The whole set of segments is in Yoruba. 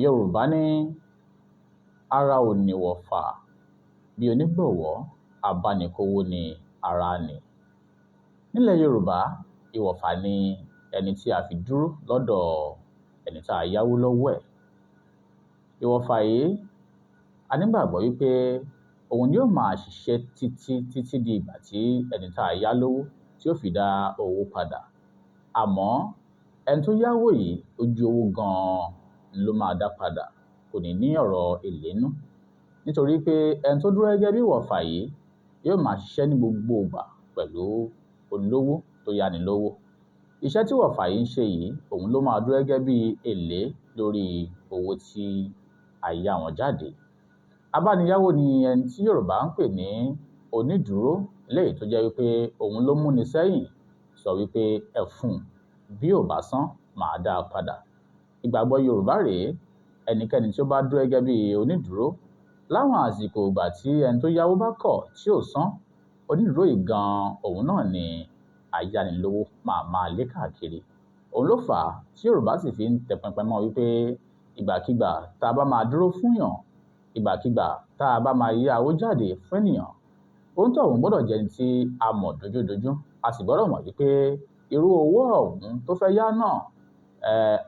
Yorùbá ní ara ò ní ìwọ̀fà bí onígbọ̀wọ́, abánikówó ni ara ni. Nílẹ̀ Yorùbá, ìwọ̀fà ni ẹni tí a fi dúró lọ́dọ̀ ẹni tí a yáwó lọ́wọ́ ẹ̀. Ìwọ̀fà yìí, a nígbàgbọ́ wípé òun ni ó máa ṣiṣẹ́ títí títí di ìgbà tí ẹni tí a yá lówó tí ó fi dá owó padà. Àmọ́ ẹni tó yáwó yìí, ojú owó gan-an ló máa dá padà, kò ní ní ọ̀rọ̀ èlé nú. Nítorí pé ẹni tó dúró gẹ́gẹ́ bí ìwọ̀fà yìí yóò máa ṣiṣẹ́ ní gbogbo ìgbà pẹ̀lú olówó tó yáni lówó. Iṣẹ́ tí ìwọ̀fà yìí ń ṣe yìí, òun ló máa dúró gẹ́gẹ́ bí èlé lórí owó tí a yá wọn jáde. Abániyáwó ni ẹni tí Yorùbá ń pè ní onídùúró, eléyìí tó jẹ́ wípé òun ló múni sẹ́yìn sọ wípé ẹ fún un, bí ò bá san, màá dá a padà. Ìgbàgbọ́ Yorùbá rèé, ẹnikẹ́ni tí ó bá dúró gẹ́gẹ́ bí onídùúró láwọn àsìkò ìgbà tí ẹni tó yáwó bá kọ̀ tí ò san, onídùúró yìí gan-an òun náà ni ayánilówó máa máa lé káàkiri. Òun ló fà á tí Yorùbá sì fi ń tẹpẹpẹ mọ́ wípé ìgbàkígbà tá a bá máa dúró fún yàn, ìgbàkígbà tá a bá máa yá owó jáde fún ènìyàn, òǹtọ̀hún gbọ́dọ̀ jẹ́ ẹni tí a mọ̀ dojúdojú. A sì gbọ́dọ̀ mọ̀ wípé irú owó ọ̀hún tó fẹ́ yá náà,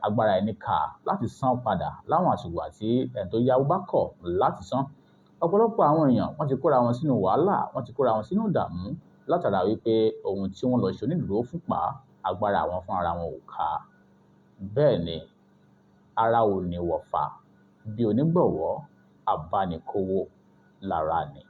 agbára ẹni kà láti san padà láwọn àsìkò àti ẹni tó yáwó bá kọ̀ láti san. Ọ̀pọ̀lọpọ̀ àwọn èèyàn wọ́n ti kóra wọn sínú wàhálà, wọ́n ti kóra wọn sínú ìdààmú látara wípé ohun tí wọ́n lọ ṣe onídùúró fún pa agbára àwọn fún ara wọn ò ká. Bẹ́ẹ̀ ni, ara ò ní ìwọ̀fà bí onígbọ̀wọ́, abánikówó lára ni.